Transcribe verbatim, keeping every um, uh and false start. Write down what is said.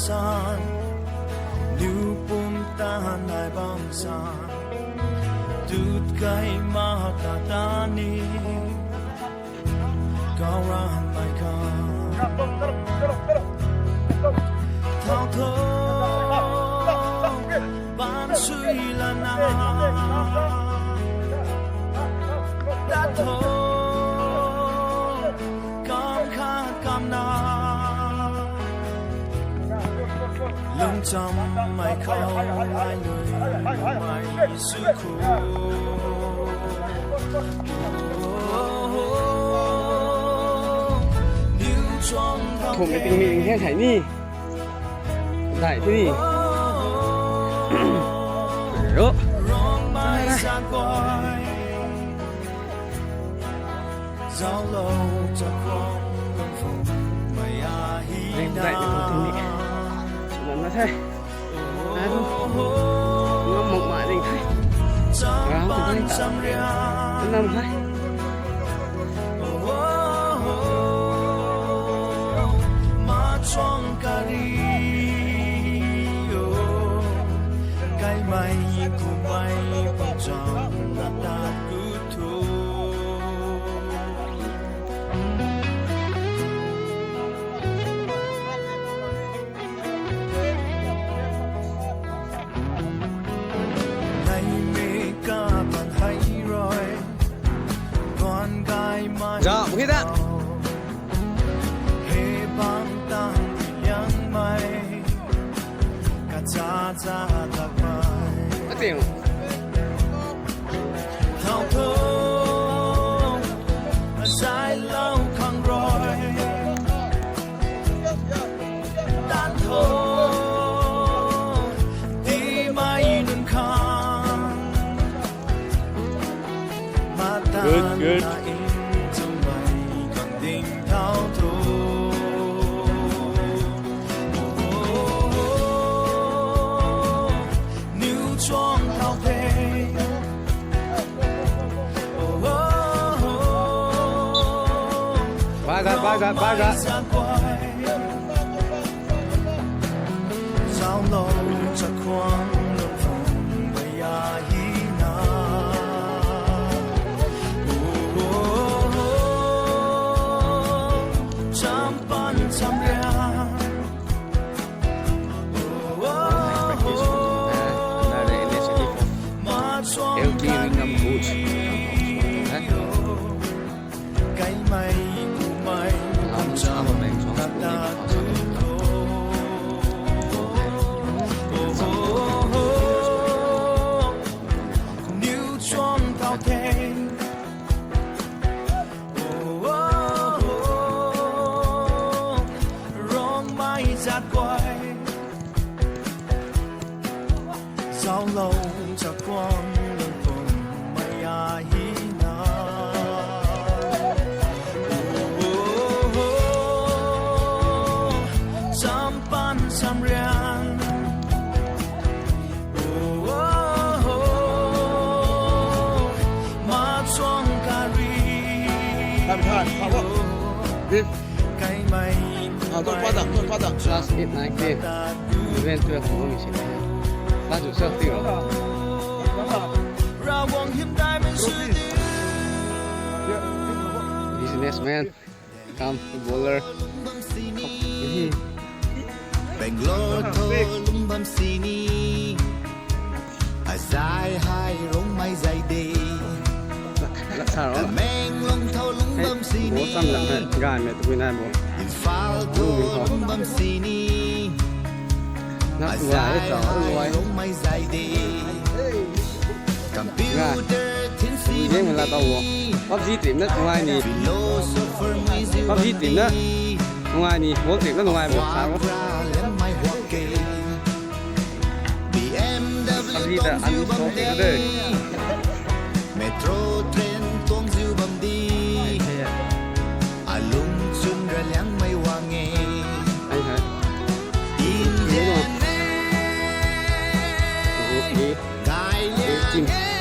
san, liu pum ta nai bam san, tut kai ma ka ta ni, kau ram mai ka. Thau tho, ban sui lana, ta tho, kam khat kam na. Lungcham mai khou lai lui mai sui khu. Thum ni ting ni he thai ni. Dai ti ni. Ro. Zaulo chakhwang lungfung maya hi. Ring dai ni ting ni. Sumam na the. Ngam mak ma ding the. Rau tu dai ta. Nam the. Ma chuang kari o, kai mai kumai pacham na ta ku thu. Zauh, okay da. Ating. Thau tho, zai lau khang rui. Tan tho, ti mai nunc khang. Good, good. Baga, baga, baga. Zaulo chakhwang lungfung maya hi na. Cham pan cham ria. L K Ringam Coach. Zaulo chakhwang lungfung maya hi na. Cham pan cham rian. Ma chuang kari. Class eight, nine, ten, eleven, twelve khou mi si. Class twelve ti ro. Businessman, come footballer. Bangalore tho lungc bam sini. Azai hei Rongmei zai de. Laksa ro. Tamenglong tho lungc bam sini. Bo cham lak na gan me tu na bo. Imphal tho lungc bam sini. Azai hei Rongmei zai de. Computer thin sini. PUBG team na nungai ni. Philosopher mei ziu. PUBG team na nungai ni. Ball team na nungai bo. Sa ro. B M W tong ziu bam de. Metro train tong ziu bam de. Alung chun raliangmei wang e. Indian e. Gay liang e.